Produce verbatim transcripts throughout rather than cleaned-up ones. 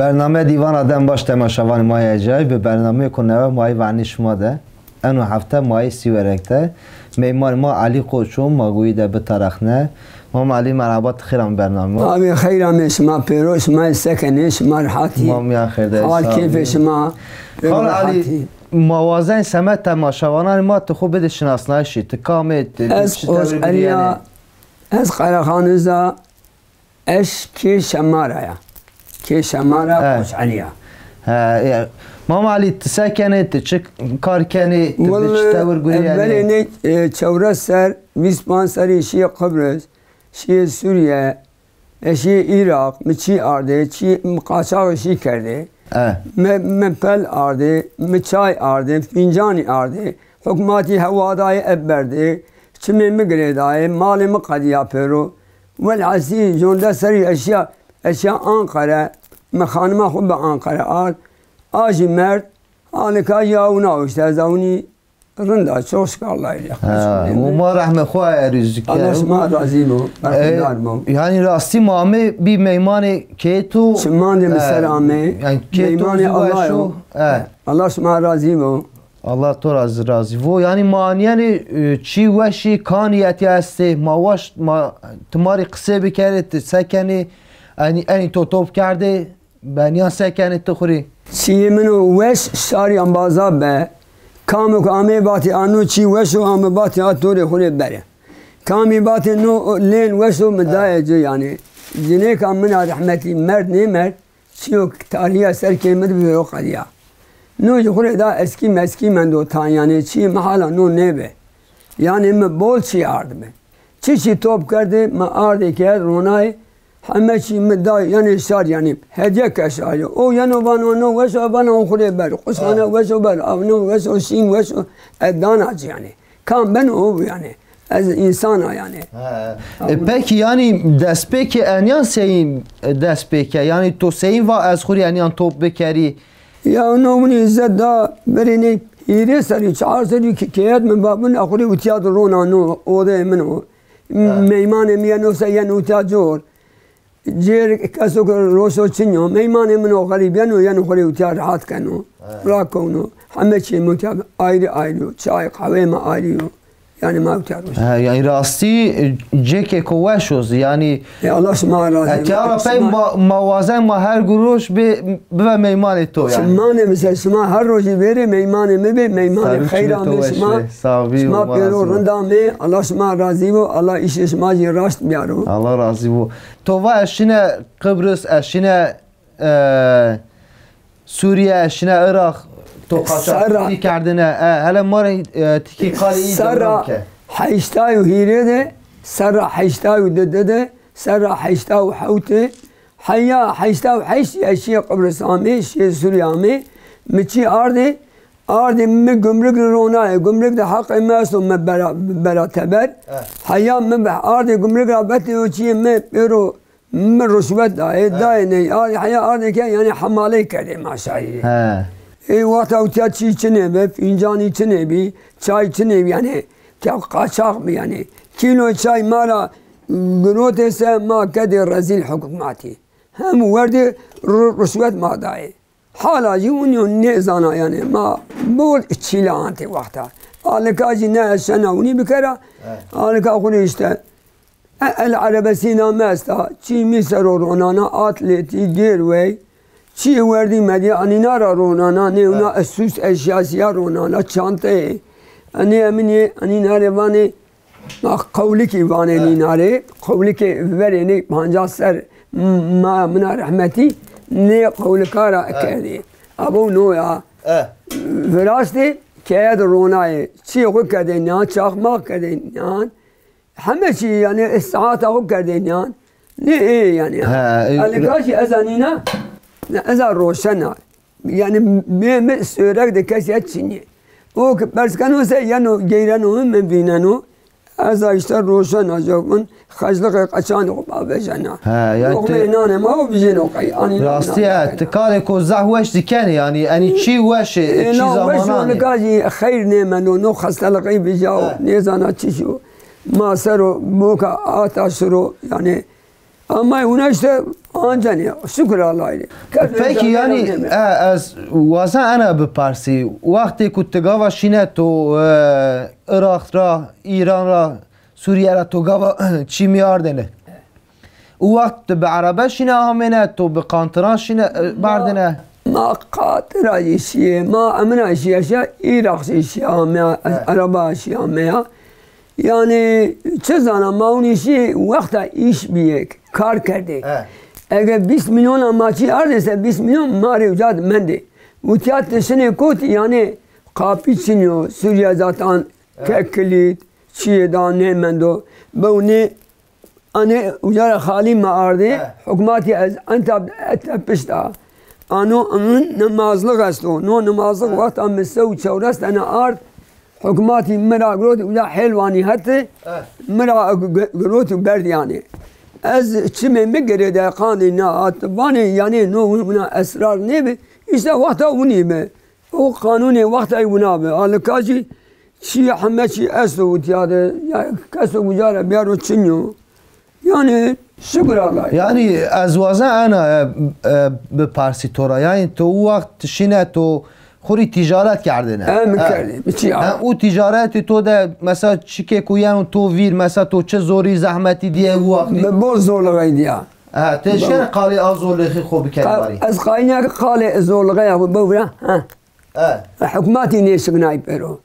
Bername Dîvana dem baş temaşevanê ma yê ecayî, bi bernameyêko newe ma yê vernî şima de. Eno hefte ma yê Sîwerek de. Meymanê ma Elî Koç o, ma guyî de bitarexne. Mam Elî, merhaba, ti xêr amê bernamê ma. Abi, xeyr amê, şima pêro, şima se kenê, şima rehat î? Ma mîyan xêr de, sağ ol. Hal keyfê şima? Xal Elî, ma wazen semed temaşevananê ma ti xwu bidê şinasnayîşî. Ti kam ê, ti, ti çi tewir girîyenê? Ez Qoç Elî ya, ez Qerexan iz a, ez kê Şemara ya. Kê Şemara, Qoç Elî ya. He, e, Mam Elî, ti se kenê, ti çi kar kenê, ti bi çi tewir gurîyenê? Verê nê, e, çewres ser, vîst panc serî şîyê Qibris, şîyê Sûrîye, ez şîyê Îraq, mi çî ardê, çî, mi qaçaxê şî kerdê. E. Mi, mi pel ardê, mi çay ardê, fîncanî ardê, hukmatî hewa dayê, eb berdê, çimê mi girêdayê, malê mi qedîya pêro. Welhasîl, jonde serî ez şîya, ez şîya Anqere, mi xanima xwu bi Anqere ard, a jî merd, a nika jî a wina o îşte, ez a winî rind a, çok şükür Allah'a. Ha, û ma rehmê xwu erî zikero. Allah şima razî bo, berxudar bo. E, yanî rastî ma amê bî meymanê kê to. Çimandê mi ser amê. Yanî kê to zî weş o. E. Allah şima razî bo. Allah to ra zî razî vo. Yanî ma anîyenê, e, çî weşî kanî etya estê. Ma waşt, ma ti ma rê qisê bikerê, ti se kenê? Enî, enî to top kerdê, benîyan se kenê ti xwu rê? Çîyê min o weş şarî embaza be. Kamo ke amê vatê a no çî weş o, ame vatê a to rê xwu rê bere. Kamî vatê no lên weş o, mi dayê ci yanî. Cinêka min a rehmetî merd nêmerd. Çîyo tarîya ser kê mi di bîyo qedîya. No jî xwu rê da eskî meskî mendo tan, yanî çî mi hala no nêbi. Yanî mi bol çî ard mi. Çi çî top kerdê, mi ardê kerd ronayê, heme çî mi da, yanî şar, yanî hedîye ke şarî. O yeno vano no weş o, vano xwu rê ber. Qusxane weş o ber, avno weş o, şîn weş o, e dana ci yanî. Kam beno o bu yanî. Ez însan a yanî. He. E, pekî yanî destpêkê enîyan seyîn dest pê ke? Yanî to seyîn va ez xwu rê enîyan top bikerî? Ya no winî îzzet da verê nê hîrê serî, çar serî ke-, keyet mi va bin a xwu rê utya di rona no odeyê min o. He. Meymanê mi yeno se yeno utya cor. Cêr keso ke roşo çin yo, meymanê min o xerîb yeno, yeno xwu rê utya rehat keno, rakewno. Heme çîyê mi utya ayrî ayrî yo, çay, qehweyê mi ayrî yo. Yanî ma utya roşo. He, yanî rastî, e, cêkêko weş o zî, yanî. E, Allah şima razî bo. Etya ra pey ma, ma wazen ma her gu roj bê, bive meymanê to yanî. Şima ne mesela, şima her rojî bêrê meymanê mi bê, meymanê xeyra mi şima. Şima pêro rind amê, Allah şima razî bo, Allah îşê şima jî raşt biyaro. Allah razî bo. To va ez şine Qibris, ez şine, e, Sûrîye, ez şine Iraq, to qaçaxçî kerdine. E, hele ma rê, e, tikî qalê î dewran ke. Serra heştay û hîrê de, serra heştay û di de, serra heştay û hewt de, heya heştay û heşt ya şîyê Qibris amê, şîyê Sûrîye amê, mi çî ardê, ardê mi gumruk ri ronayê, gumruk de heqê mi esto mi bera, bera teber. Heya mi be-, ardê gumruk ra vetê o çîyê mi pêro Mi ruşwet dayê, dayê ney. Ar-, heya ardê ke, yanî hemaley kerdê ma şarî rê. He. Ê wexta utya çî çinê bi, fîncanî çinê bî, çay çinê bî, yanî ke qaçax bî yanî. Kîlo çay ma ra girotê se ma kedê rezîl hukmatî. Hem werdê ru-, ruşwet ma dayê. Hala jî winî yo nêzana yanî. Ma bol çîle antê wexta. A nika jî ne ez şena winî bikera. A nika xwu rê îşte. E, El Erebesîna mi esta, çî mî ser o ronana, Atletî, Gêrwey, çî werdî medî, enîna ra ronana, nê wina esûs eşyasîya ronana, çanteyê. Enê eminê, enîna rê vanê, ma qewlikî vanê nîna rê, qewlikê verê nê pancas ser m-, ma, mina rehmetî, nê qewlika ra kerdê. Abo no ya. Viraştê, keye de ronayê, çîyê xwu kerdê nîyan, çaxmax kerdê nîyan. Heme çî yanî saeta xo kerdê nîyan. Nê ê yanî. Ha, e, Elîka jî ez a nîna. Ne, ez a roşena. Yanî bê mi sêrek de kes ya çinî. O ke pers keno se yeno geyreno mi, mi vîneno. Ez a îşte roşena, jewbin xeclixê qeçanê xo bavejena. Ha, yanî. Loqmeyê nanê ma o bijêno qey. Anî rastî ya, ti karêko zaf weş zî kenê yanî. Enî çî weş ê, çî zamanan ê. Nika jî xeyr nêmeno, no xesteliqî vîjao, nêzana çi şo. Ma ser o boka ata şiro, yanî, ama wina îşte Ancenê, şukur Allahî rê. Kes Peki, yanî, e, ez wazen ena biparsî. Wextê ku ti gava şîne to, e, Iraq ra, Îran ra, Sûrîye ra to gava çîmî ardêne? Û wext ti bi erebe şîne amêne, to bi qantiran şîne, e, berdêne? Ma qatira jî şîyê, ma emina şîye, şîye Îraq jî şîye ameya, ereba şîye ameya. Yanî çi zana ma winî şî wexta îş bîyê, kar kerdê. Ege bîst mîlyona ma çî ardê se bîst mîlyon ma rê uca di mendê. Û tiya ti şinê kotî yanî qapî çinî yo, Sûrîye zaten ke kilît, çîyê da nêmendo. Bew nê Anê uca ra xalî mi ardê, hukmatî ez enta ete pişt a. Ano min nimazlix esto. No nimazlix wexta mi se û çewres tene ard, hukmatî mi ra girot uca Hêlwanî heti, mi ra g-, g-, girot û berdî anê. Ez çimê mi girêde qandî na at. Vanê yanê no wina esrar nêbi. Îşte wexta winî bi. O qanûnê wextay wina bi. A lika jî çî heme çî esto witya de. Ya keso uca ra biyaro çin yo. Yanî şukur Allahî. Yanî ez wazen ena, e, e, biparsî to ra. Yanî to û wext şîne to xwu rî tîcaret kerdêne. E, mi kerdê, mi çî ya. Ha, û tîcaretê to de mesela çikê ku yeno to vîr, mesela to çi zorî zehmetî dîye û wextî? Mi bol zorlixey dîya. Ha, ti şêr qalê a zorlixî xwu bikerî warî? Ez qayîl nîya ke qalê zorlixeya xwu bivira. Ha. E. Hukmatî nêşiknayî pêro.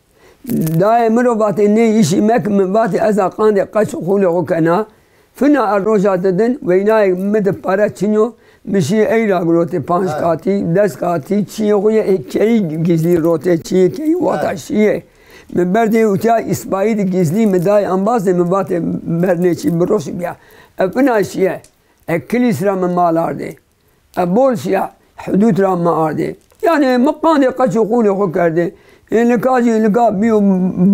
Dayê mi ro vatê nê îşî meke, mi vatê ez a qandê qeç û xûlê xo kena. Fina a roja didin, weynayê mi di pere çin yo, mi şî ey ra girotê panc katî, des katî, çîyê xo yê keyî gizlî rotê, çîyê keyî wata şîyê. Mi berdê utya îsbayî di gizlî mi dayê embazê mi vatê bernê çî biroşî bîya. E fina şîye, e kilîs ra mi mal ardê. E, bol şîya hudûd ra mi ardê. Yanî mi qandê qeç û qûlê xo kerdê. Ê nika jî nika bîyo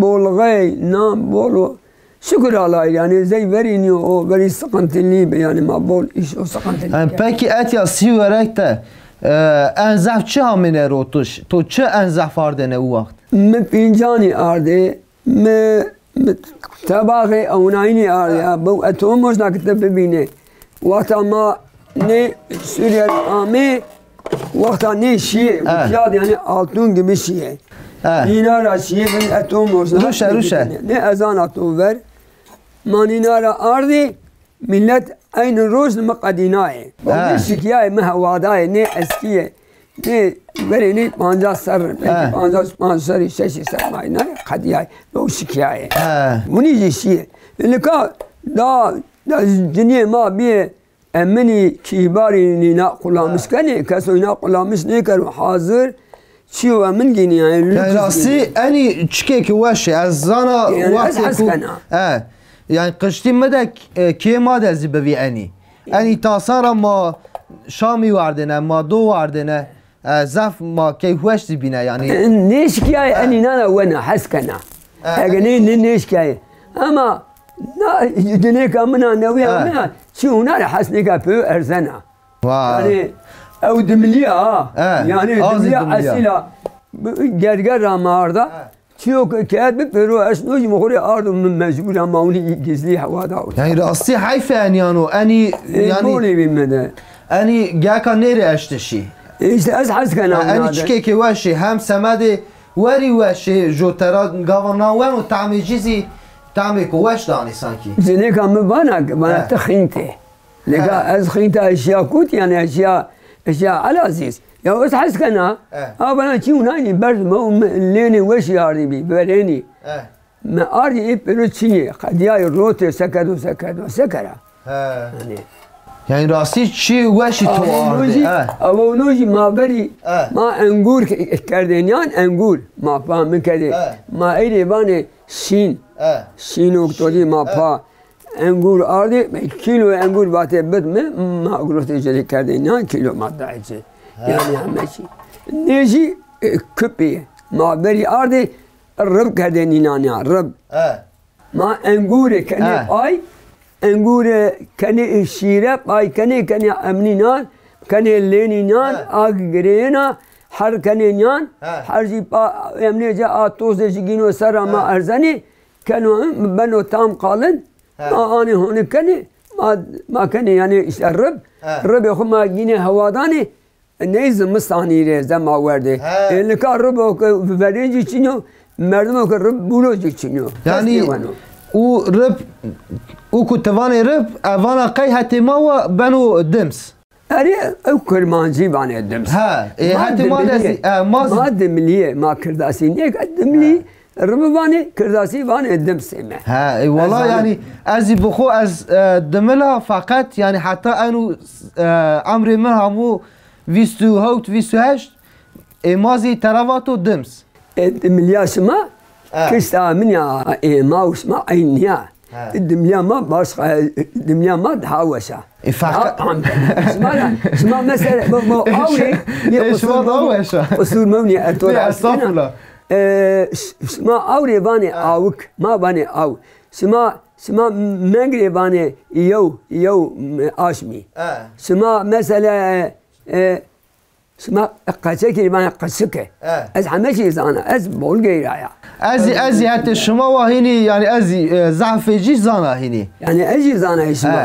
bolxey, nan bol o. Şukur Allahî, yanî zey verî nîyo o, verî siqintilî bi, yanî ma bol îş o siqintilî kerd. Pekî etya Sîwerek de, e, en zaf çi amêne ro to? To çi en zaf ardêne û wext? Mi pîncanî ardê, Mi, mi tebaxê ewnayînî ardî ya. Bew eto mojna ke ti bibînê. Wexta ma nê Sûrîye amê, wexta nê şîyê. Utya de yanî altun gibi şîyê. Nîna ra şîyê, bin eto mojna. Ruşe, ruşe. Nê ezana to ver. Ma nîna ra ardî. Milet eynî roj mi qedînayê. Nê şikîyayê mi hewadayê, nê eskîyê. Nê verê nê pancas serr, belkî pancas panc serrî, şeşî serr ma nayê qedîyayê. Bew şikîyayê. Winî jî şîyê. Nika da, da cinîyê ma bîyê eminî kîbarî nîna qulamiş kenê. Keso îna qulamiş nêkero hazir. Çîyo emin gênî yanî. Yanî rastî enî çikêkî weş ê. Ez zana wextê ku, e, yanî qiştî mi de, e, kê ma de zî bivî enî. Enî tasan ra ma şamî wardêne, ma do wardêne. E, zaf ma keyfweş zî bîne yanî. E, nêşkîyayê enî nana wena, hes kena. E, ege nê, nê, nêşkîyayê. Ema na cinêka min a, newîya min a, çî huna rê hes nêka pê erzena. Yanî ew dimilî ya ha. Yanî dimilî ya esîl a. Gerger ra mi arda. Çîyo ke kerd bi pêro ez no jî mi xo rê ardo, mi mecbur a ma winî gizlî hewa da. Yanî rastî heyf e enî yano. Enî yanî bolê bî mi de. Enî geka nêrê eştişî. Îşte ez hes kena. Enî çikêkê weş ê. Hem semedê werî weş ê. Jotera gava na weno tamê cî zî tamêko weş danê sankî. Cinêka mi vana, vana ti xînt ê. Nika ez xînta eşya kut, yanî eşya, eşya Elazîz. Ya ez hes kena, a bana çî unaynî berd mi û mi lênê weşî ardî bî, verênî. Mi ardî ê pêro çîyê, qedîyayê rotê, se kerdo, se kerdo, se kera. Yanî. Yanî rastî çî weşî to ardî. Awa uno jî ma verî, ma engur ke-, kerdê nîyan, engur. Ma pa mi kerdê. Ma ey rê vanê şîn. Şîn o to dî ma pa. Engur ardê, kîlo engur vatê bid mi, ma girotê ci rê kerdê nîyan, kîlo ma dayê ci. Yanî heme çî. Nê jî, e, kipî. Ma verî ardê, rib kerdê nînan ya, rib. Ma engurê kenê pay, engurê kenê şîre, pay kenê, kenê emnînan, kenê lênînan, a girêna, her kenê nîyan, her jî pa-, emnê ci a tozê jî gîno ser ra ma erzenê, keno, beno tam qalin, ma anê honî kenê, Ma, ma kenê yanî îşte rib, He. ribê xwu ma gînê hewa danê, ney zimistanî rê zema werdê. He. E, nika ribo ke verêncî çin o, merdimo ke rib bûro zî çin o. Yanî, Destê weno. û rib, û ku ti vanê rib, e, vana qey hetê ma wa beno dims. Erê, ew Kirmancî vanê dims. Ha, e, Ma hetê ma de dimilî zî, ye. e, ma zî Ma dimilî ye, ma kirdasî nêke dimlî, He. ribi vanê, kirdasî vanê dimsê me. Ha, e, wala Ez yanî, ez zî bi xo ez, e, dimila, feqet yanî heta eno, e, emrê min hamo vîst û hewt, vîst û heşt, e, ma zî tera vato dims. E, dimilîya şima, E. kişta min ya, e, ma û şima eyn nîya. E. Dimilîya ma başqa, e, dimilîya ma daha weş a. E, feqet Daha tam. Şima ra, şima mesela, bu, bu awrê, E, şima daha weş a. Qusur mewnî, e, to Nê, ra estağfurullah. E, ş-, şima awrê vanê E. awik, ma vanê aw. Şima, şima mengrê vanê yew, yew, m-, aşmî. E. Şima mesela, e, e, Şima qeçekî vanê qeçike. E. Ez heme çî zana. Ez bol geyra ya. Ez zî, ez zî hetê şima wa hînî, yanî ez zî, e, zaf ê jî zana hînî. Yanî ez jî zana şima.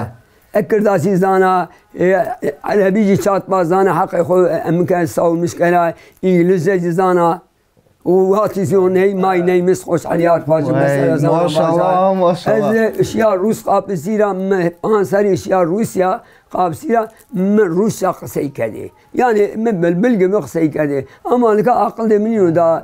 E. E, kirdasî zana, e, e, erebî jî çat pa zana, heqê xo, e, em ke sawmiş kera, îngilizce jî zana. Û wextî zî o ney may ney mis xoş elîyar pacî Wey, mesela zana maşallah, baca. maşallah. Ez de şiya rus qapisî ra mi panserî şiya Rusya qapisî ra mi rusça qisey kerdî. Yanî mi bilbil gibi qisey kerdî. Ama nika aqil de min nîyo da,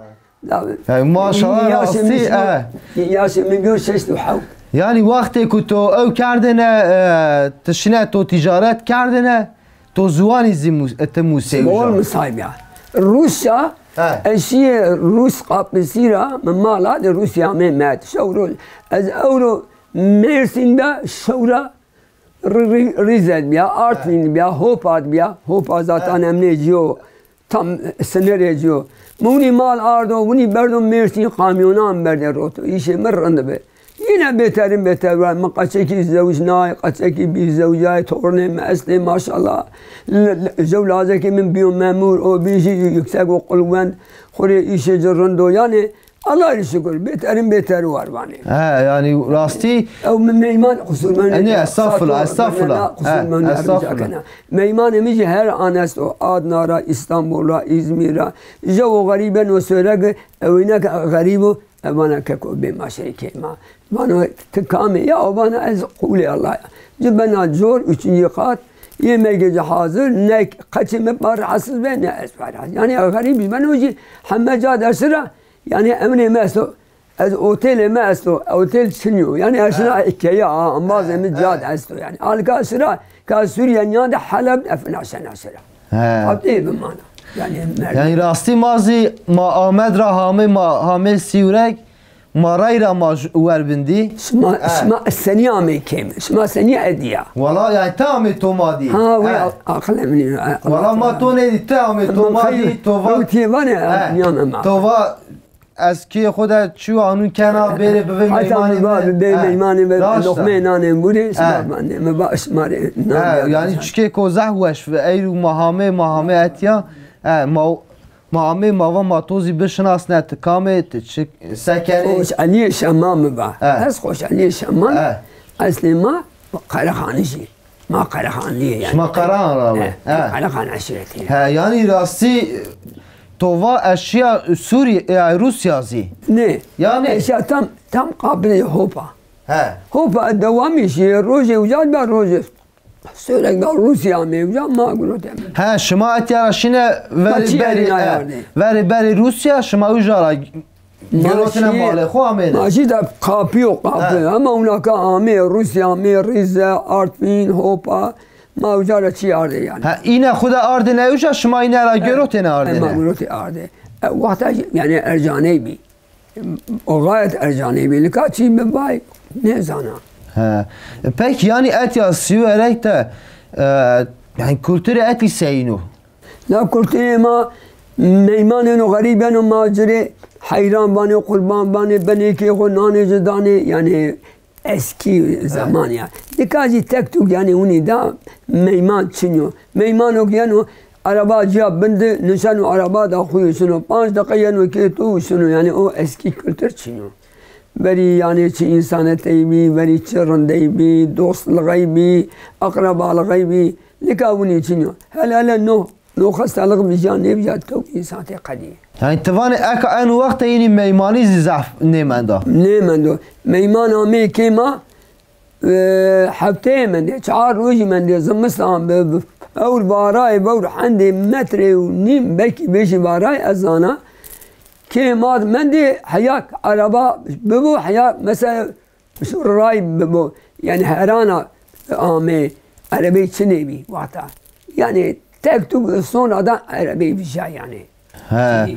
da Hey, maşallah, yaşê rastî, min, e. yaşê min biyo şeşt û hewt. Yanî wextê ku to ew kerdêne, e, ti şine to tîcaret kerdêne, to ziwanî zî mu-, ti musê Bol uca. mi saybîya. Rusya, He. ez şîyê Rus qapisî ra, mi mala de Rusya amê met. Şewro, ez ewro Mêrsîn de şewra Ri-, Ri-, Rize de bîya, Artvîn de bîya, Hopa de bîya. Hopa zaten He. em nê cîyo, tam sinirê cîyo. Mi winî mal ardo, winî berdo Mêrsîn, kamyonan berdê roto. Îşê mi rind bi. Yine bêterin bêter wa. Mi qeçekî zewicnay, qeçekî bî zewicay, tornê mi estê maşallah. L-, l-, jew lazekê min bîyo memur, o bî jî yüksek okulwend, xwu rê îşê ci rind o. Yanî Allah'a şükür, bêterin bêter war vanê. He, yanî rastî Ew mi meyman, qusur meyman. Enê, estağfurullah, estağfurullah. Qusur He, meyman estağfurullah. erbica kena. Meymanê mi jî her an esto. Adna ra, İstanbul ra, İzmir ra. Jewo xerîben o söregi, ewîne ke xerîb o, E, vana keko bê ma şerîkê ma. Vano ti kam ê? Ya, o vana ez qulê Allah ya. Ci bena cor, üçüncü kat, yemegê ci hazir, ne qeçê mi pa rahatsız be, ne ez pa rahatsız. Yanî xerîb beno jî heme ca de şira, yanî emrê mi esto, ez otelê mi esto, otel çinyo. Yanî ez şina keye, a, ambazê mi ca de esto yanî. Alka şira, ka Suriye nîyan de Heleb efna şena şira. He. Hatê bimana. Yanî merdim. Yanî rastî ma zî ma Amed ra hamê ma, hamê Sîwreg, ma rey ra ma j-, werbindî. Şima, He. şima senî amê kêm? Şima senî edîya? Wala yanî ti amê Toma dî. Ha, wê He. a-, aqilê min î, a-, Wala ma to nêdî, ti amê Toma dî, to va Ew tîyê vanê, He. nîyame ma. To va Ez kê xo de çîyo anûn kena, bêrê bivê Heta meymanê mi va mi. bê He. meymanê mi, Raşt a. loqmeyê nanê mi burê, He. şima vanê, mi va şima rê nan He, ya yanî bacak. çikê ko zehf weş vi, eyr û ma hamê, ma hamê etya. He, ma, ma amê, ma va ma to zî bişinasne, ti kam ê, ti çi, se kenê. Xoşalîyê şema mi va. He. Ez Xoşalîyê şema, He. eslê ma Qerexanijî. Ma Qerexanlî yê yanî. Şima Qerexan ra we? He, He. Qerexan eşîretî. He, yanî rastî to va ez şiya Sûrî-, e, Rûsya zî. Nê. Yanî? Ez şiya tam, tam qabilê Hopa. He. Hopa dewamî şî, rojê uca da rojê Sêwreg da Rûsya amê uca, ma girotê. He, şima etya ra şîne verê berê, he, verê berê Rûsya, şima uca ra Girotine malê xo amêne. Ma şî de kapî yo, kapî. He. Hema winaka amê, Rûsya amê, Rîze, Artvîn, Hopa. Ma uca ra çî ardê yanî. Ha, îne xwu de ardêne uca, şima îne ra girotêne ardêne. Hema girotê ardê. E, wexta yanî ercaney bî. O gayet ercaney bî. Nika çî bibay, nêzana. He. Peki yanî etya Sîwreg de, e, yanî kulturê etî seyîn o? La kulturê ma, meyman êno, xerîb êno, ma ci rê heyran vanê, qurban vanê, benê kê xo nanê ci danê, yanî eskî zeman ya. Nika zî tek tuk yanî winî da meyman çin yo. Meymanok yeno, araba ciya bin di, nişeno araba da xo şino. Panc deqe yeno kê to şino, yanî o eskî kultur çin yo. Verî yanê çi însanetey bî, verî çi rindey bî, dostlixey bî, aqrebalixey bî. Nika winî çin yo. Hele hele no, no xestelix vîja nêvîja tewr însan tê qedî. Yanî ti vanê eka en wext de hînî meymanî zî zehf nêmenda? Nêmendo. Meyman amê kê ma, e, hefteyê mendê, çar rojî mendê, zimistan bi, bi, ewr varayê, vewr hendê metrê û nîm, belkî bêjî varayê, ez zana. Kê ma di mendê, heya ereba bibo, heya mesela ray bibo. Yanî herana amê, erebey çinê bî wata. Yanî tek tu sona da erebey vîja yanî. He.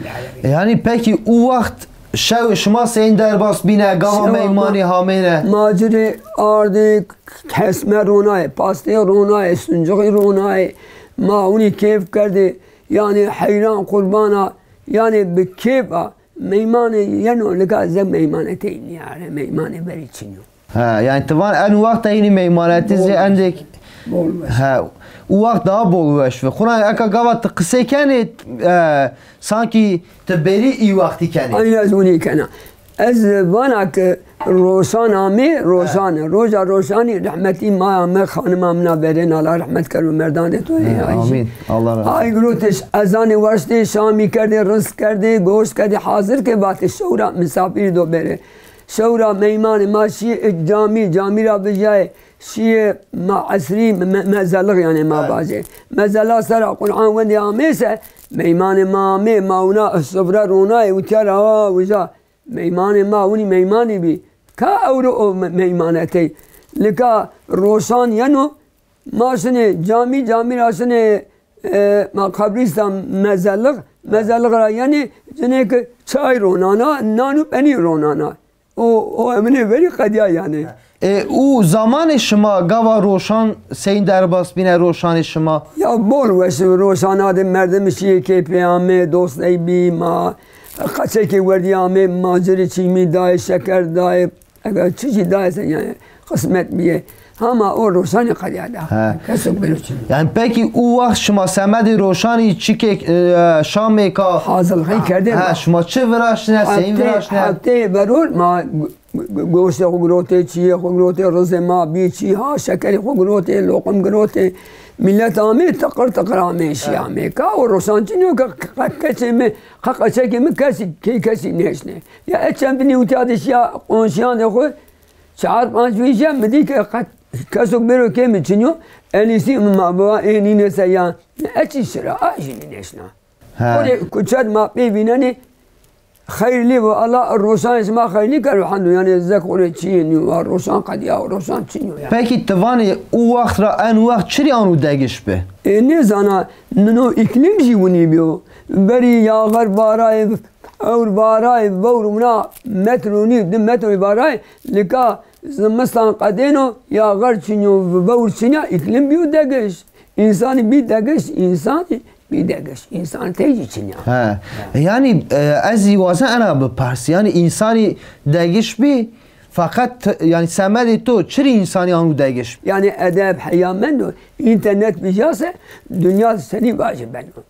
Yanî pekî û wext şew şima seyîn derbas bîne, gava meymanî hamêne? Ma ci rê ardê, kesme ronayê, pastê ronayê, sincixî ronayê. Ma winî kêf kerdê. Yanî heyran qurbana, yanî bi kêf a. Meymanê yeno, nika ze meymanetey nîyare, meymanê verî çin yo. He, yanî ti van en wext de hînî meymanetî zî endêk. Bol weş. He, û wext daha bol weş bi. Xura eka gava ti qisey kenê, e, sankî ti bêrî î wextî kenê. Aynen ez winî kena. Ez vana ki roşan amê, roşan. Roja roşanî rehmetî maya mi, xanima mina verên, Allah rehmet kero merdan de to. He, amîn. Allah razı olsun. Ay girotê ezanê waştê, şamî kerdê, riz kerdê, goşt kerdê, hazir ke vatê şewra misafirî do berê. Şewra meymanê ma şîyê camî, camî ra vijyayê, şîyê ma esrî me-, mezelix yanê ma vajê. Mezela sera Quran wendê amê se, meymanê ma amê, ma wina sofre ronayê, utya ra a wija. Meymanê ma winî meymanî bî. Ka ewro o me-, meymanetey. Nika roşan yeno, ma şinê camî, camî ra şinê, e, ma qebrîstan mezelix, mezelix ra yenê cinêke çay ronana, nan û penîr ronana. O, o eminê verî qedîya yanî. E, û zamanê şima gava roşan seyîn derbas bîne roşanê şima? Ya bol weş roşana de merdim şîyê keyfê amê, dostey bî ma, qeçekê werdî amê, ma ci rê çîmî dayê, şeker dayê, eger çi jî dayê se yanî qismet bîyê. Hama o roşanê qedîya da. He. Keso bêro çin. Yanî pekî û wext şima semedê roşanî çikê, e, şamêka? Hazirlixî kerdê ma. He, şima çi viraştine, seyîn viraştine? Hefteyê veror ma Go-, goştê xwu girotê, çîyê xwu girotê, rizê ma bî çî, ha şekerê xwu girotê, loqim girotê. Milet amê, tiqir tiqir amê, şî amê. Ka o roşan çin yo ke qe-, qe-, keçê mi, qe-, qeçekê mi kesî, key kesî nêşnê. Ya ez çend binî utya de şîya qonşîyandê xwu, çar panc vîjya mi dî ke qe-, keso bêro kê mi çin yo, en îsî mi ma biba ê nînê se ya. Ez çi şira, a jî nînêşna. He. Xo rê kuçet ma pê vînenê, xeyrlî bo, Allah roşanê şima xeyrlî kero, hendo, yanî zek xo rê çîyê nîyo, wa roşan qedîya, roşan çin yo yanî. Pekî ti vanê û wext ra en wext çirî ano degiş bi? Ê, nêzana, nino îklîm jî winî bîyo. Verî yaxar varayê, ewr varayê, vewr wina metro nî, di metroyî varayê, nika zimistan qedêno, yaxar çin yo, vewr çin ya, îklîm bîyo degiş. Însanî bî degiş, însanî bî degiş. Însanî tey jî çin ya. He. Yanî, e, ez zî wazen ena bipers. Yanî însanî degiş bî, feqet t-, yanî semedê to çirî însanî ano degiş? Yanî edeb, heya mendo, înternet vîja se, dinya senî vajî beno.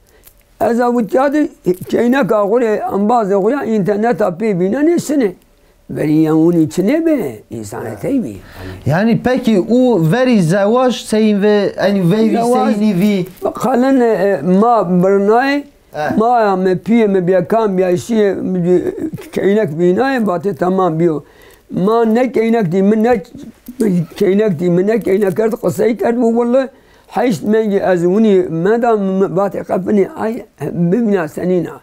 Ez a witya de keyneka xwu rê, embazê xwu ya înterneta pê vînenê şinê. Verî yen winî çinê bi, însanetey bî. Yanî pekî û verî zewaj seyîn vi, enî veyvî seyînî vî? Zewaj, qelin, e, ma birnayê, maya mi, pîyê mi bîya, kam bîya, şîyê, keynek vînayê, vatê temam bîyo. Ma ne keynek dî, mi ne keynek dî, mi ne keynek kerd, qisey kerd, û wille heşt mengî ez winî menda, mi vatê qe binê ay bibîna senîn a.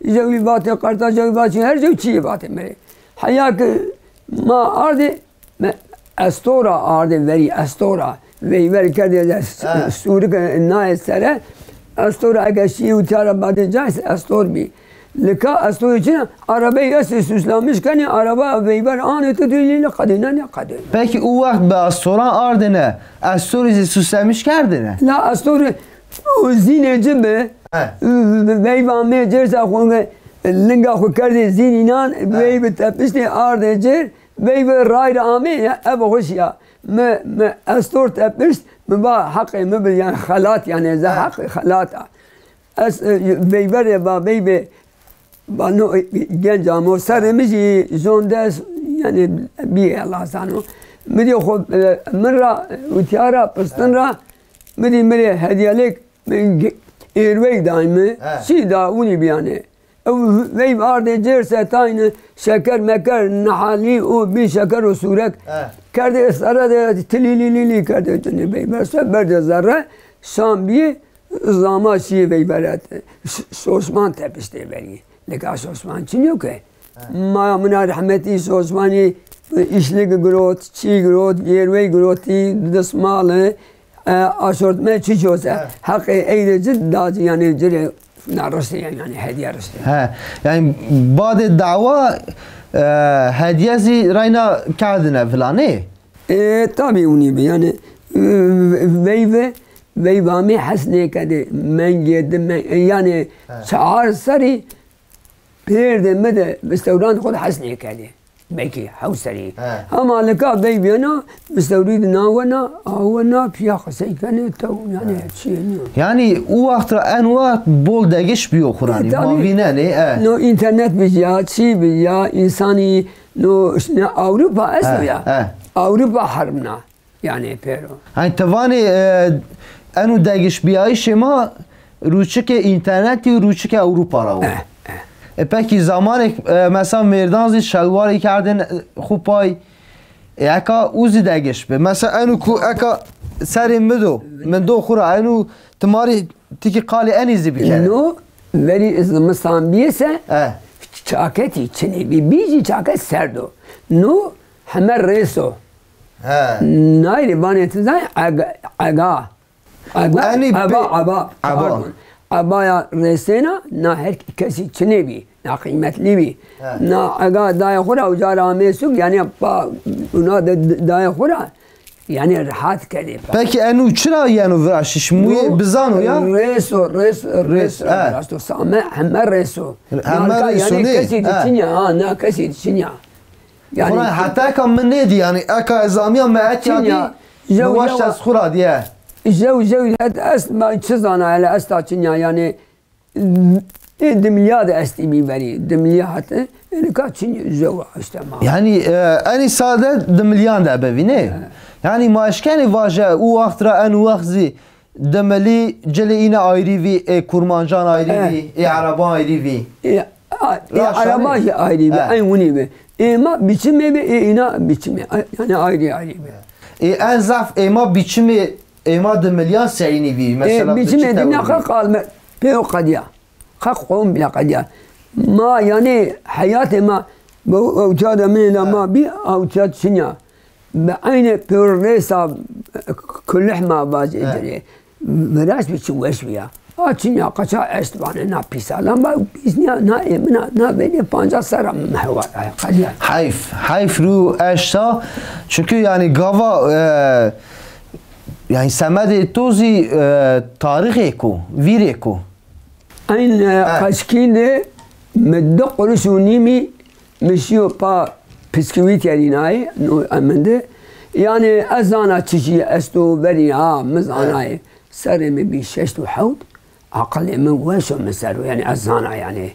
Jewî vatê qerta, jewî vatê, her jew çîyê vatê mi rê. Heya ki ma ardê, me estora ardê verî, estora. Veyver kerdê de s-, sûrik nayê sere. Estora ege şîyê û tîya ra badê cayê estor bî. Lika estorê çin a, arabayı esti süslenmiş kenê, araba veyver anê tu duyulî qedînenê, qedînenê. Peki o wext bi estoran ardêne, estorî zî süslenmiş kerdêne? La estorî o zînê ci bi, veyv amê cêr se xwu, linga xwu kerdê zîn înan, veyv tepiştê ardê cêr, veyv ray ra amê, ya, ev xwu şîya. Mi, mi estor tepişt, mi va heqê mi bi, yanî xelat, yanî ez heqê xelat a. Ez, e, veyverê va veyvê, va no, e, genc amo, serê mi jî zonde, Yanî bî Allah zano. Mi dî xo, e, min ra, utya ra, pistin ra, mi dî mi rê hedîyelêk, mi ge-, êrwey day mi, çî da winî bî yanî. Ew veyv ardê cêr setayne, şeker meker, nihalî û bî şeker û sûrek. Kerdê sere de tilîlîlîlî kerdê cinî veyver se, berdê zerre, şan bî, zama şîyê veyvere. Ş-, şoşman tepiştê verî. Lika şoşman çin yo ke. Maya min a rehmetî şoşmanî îşlig girot, çî girot, gêrwey girotî, dismali, e, aşortme çi çose. Heqê ey de ci da ci, yanî ci rê na riştê, yanî hediye riştê. He, yanî badê dawa, e, hediye zî reyna kerdine vila, nê? E, tabî winî bi, yanî, e, veyve, veyva mi hes nêkedê, mengê di, men-, yanî çar serî pêrdê mi de vistewran xo de hes nêkedê. Belkî hew serî. Hema lika veyvêna, vistewrî di nawena, awena, pîya qisey kenê, tew, yanî çîyê nîyo. Yanî u wext ra en wext bol degiş bîyo xo ra nî. E, tabî. Ma vînenê, e. No înternet bicîya, çî bicîya, însanî, no, ne Ewropa esto ya. Ewropa herimna. Yanî pêro. Hanî ti vanê, e, eno degişbîyayîşê ma rûçikê înternetî û rûçikê Ewropa ra wo. E, e. E, pekî zamanêk, e, mesela mêrdan zî şelwarî kerdên, e, xwu pay. E, eka û zî degiş bi. Mesela eno ku eka serê mi do, min do xwu ra, eno ti ma rê tikî qalê enî zî bikerê. No, verî zimistan bîyê se, çaketî çinê bî, bî jî çaket serd o. No, heme rês o. He. Nayrê vanê ti zay ega, ega. Ega, eba, eba. Eba. Pardon. Ebaya rêsêna, na her kesî çinê bî, na qîmetlî bî. He. Na ega dayê xwu ra uca ra amê sûk, yanî pa, buna de dayê xwu ra, yanî rehat kenê pa. Pekî eno çira yeno viraştiş? Muyê bizano ya? Rês o, rês, rês, rês, he. Rasto same, heme rês o. Heme rês o, yanî kesî di çin ya, ha, na kesî di çin ya. Yanî xora heta eka mi nêdî, yanî eka ez amîya mi etya dî, mi waşt ez xwu ra dîye. Jew, jew het est, ma çi zana hele esta çinya, yanî, ê di milya de estî bî verî, di milya hete, ê nika çinya jew işte ma. Yanî, e, enî sade di milyan de bivînê. He. Yanî ma eşkenê vaje, û wext ra en wext zî Dimilî, cilê îne ayrî vî, ê kurmancan ayrî vî, ê ereban ayrî vî. Ê, a, ê ereba jî ayrî vî, eyn winî vî. Ê ma biçimê vî, ê îna biçimê. A, yanî ayrî ayrî vî. Ê en zaf ê ma biçimê, ê ma dimilîyan seynî vî. Mesela biçimê dimilîyan qe qalme pê o qedîya. Qe qom bîle qedîya. Ma yanî heyatê ma, bu ewtiya de min de ma bî, ewtiya çinya. Bi eynê pêro rêsa kulih ma vacê ci rê. Viraşt bi çi weş bîya. A çinya qaça est vanê na pîsa. Lan ba pîs nîya, na ê min a, na benê pancas serra mi hewa qedîya. Heyf, heyf rû eşta. Çünkü yanî gava, e, yanî semedê to zî, e, tarîxêk o, vîrêk o. Eyn, e, qeşkî de mi di quruş û nîmî mi şîyo pa piskîwît yerînayê, no eminde. Yanî ez zana çi jî esto verî ha, mi zanayê. Serrê mi bî şeşt û hewt, aqilê mi weş o mi ser o, yanî ez zana yanî.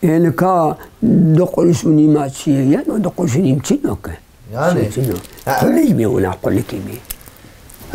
Ê nika di quruş û nîma çi yê, yeno di quruş û nîm çin o ke. Yanî. Çin o. Qulik bî wina, qulikî bî.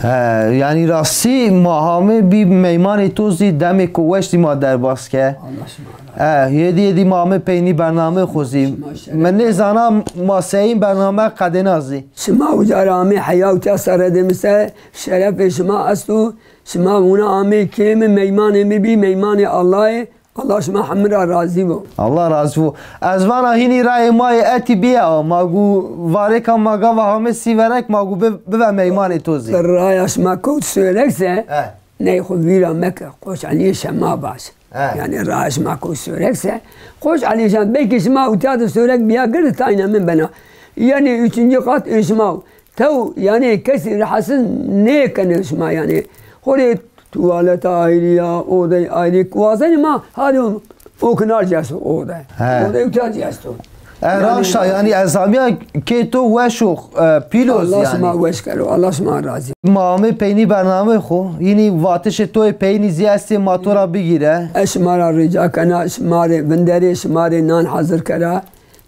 He, yanî rastî ma hamê bî meymanê to zî, demêko weş zî ma derbas ke. Allah şima razî. He, yedî yedî ma hamê peynî bernameyê xo zî. Mi nêzana ma seyîn bername qedêna zî. Şima uca ra amê heya û tiya serre de mi se, şerefê şima esto. Şima wina amê kê mi, meymanê mi bî, meymanê Allahê. Allah şima hemî ra razî bo. Allah razî bo. Ez vana hînî rayê ma yê etî bîye a. Ma gu varêka ma gava hame Sîverek, ma gu bi-, bive meymanê to zî. Raya şima kewt Sêwreg se, ney xwu vîra meke, Qoç Elîyê Şema vaj. Yanî raya şima kewt Sêwreg se, Qoç Elîyê Şema, belkî şima hutiya de Sêwreg bîya gird, tayna min bena. Yanî üçüncü kat ê şima. Tew, yanî kesî rahatsız nêkenê şima yanî. Xo rê tuwaleta ayrî ya, odey ayrî. Wazenê ma harî o kinar cî esto ode. He. Odey uca cî esto. E, yanî raşta, yanî ez amîya kê to weş o, e, pîl o zî yanî. Allah şima weş kero, Allah şima razî. Ma amê peynî bernameyê xo, hînî vatişê to yê peynî zî estê ma to ra bigîre. Ez şima ra rica kena, şima rê vinderê, şima rê nan hazir kera.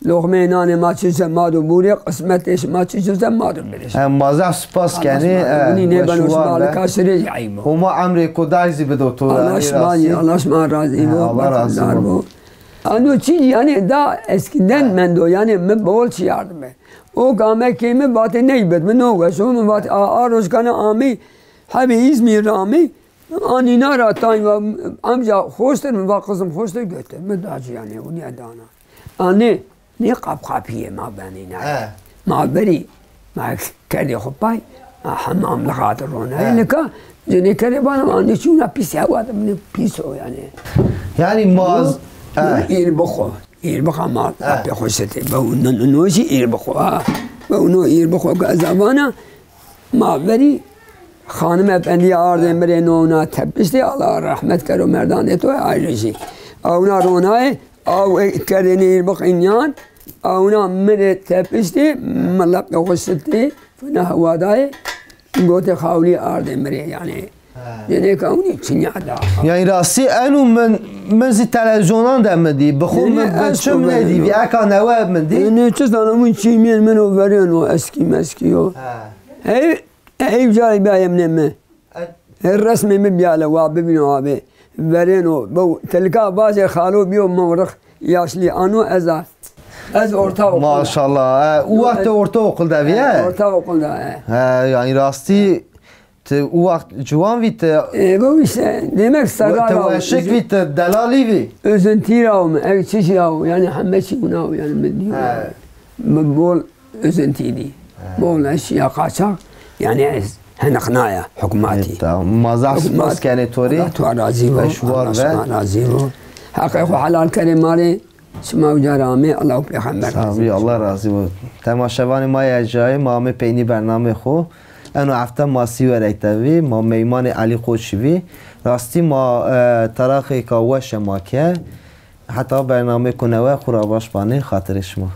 Loqmeyê nanê ma çiçe ma do bûrê, qismetê şima çiçe ma do birê. Em ma zaf spas kenê. Hûnî nêbeno şima lika şirê zî eyb o. Homa emrê ku day zî bido to ra. Allah şima zî, Allah şima razî bo. Allah razî bo. Ano çi yani da eskiden mendo yani mi bol çi yardım e. O game kê mi vatê ney bid, mi no weş o, mi vat a, a rojkane amî, hebê İzmir amî, anîna ra tay va, amca hoştir mi va, kızım hoştir götür. Mi da ci yani, o niye dana. Anne, ne kap kapiyê ma benîna. Ma verî, ma kerdê xo pay, ma hemam lixatî ronayê. Nika, cinê kerdê bana, anne çi wina pîs hewa de, mi pîs o yani. Yani ma... Îrbixo, îrbixo ma, apê xo şitê. Be no, no, no jî îrbixo, ha. Be no îrbixo ke ez avana, ma verî, Xanim Efendî ardê mi rê nona tepiştê, Allah rahmet kero merdanê to ayrı jî. Awna ronayê, aw kerdêne îrbix înyan, awna mi rê tepiştê, mi lepê xo şitê, fina hewadayê, gotê xawlî ardê mi rê yani. Cinêka winî çinya da. Yani rastî eno min, min zî televîzyonan de mi dî. Bi xo mi bi çim nêdî. Eka newe mi dî. Nê çi zana min çîmên min o verên o eskî meskî yo. Hey, hey carî bîya yemnê mi. Her resmê mi bîya le wa bibîno abi. Verên o. Bew telka vajê xalo bîyo mewrix yaşlî ano ez a. Ez orta okul. Maşallah. E, u wext orta okul de vîye? Orta okul de, e. He, yani rastî ti u wext ciwan vî ti. E, bu işte, demek sarra. Ti weşik vî ti delalî vî. Özentî ra mi, ev çişî ya, yani heme çî wina yani mi diyor. He. Mi bol özentî dî. He. Bol eşya kaçak, yani ez heniqnaya hukmatî. E, tamam. Ma zaf spas kenê to rê. Allah to razî bo. Allah şima razî bo. Heqê xo helal kerê ma rê. Şima uca ra amê, Allah û pêxember razî bo. Sağ ol, Allah razî bo. Temaşevanê ma yê erjayê, ma amê peynî bernameyê xo. Eno hefte ma Sîwerek de vî, ma meymanê Elî Koçî vî. Rastî ma, e, taraqêka weşe ma ke. Heta bernameyêko newe xo ra baş banê, xatirê şima.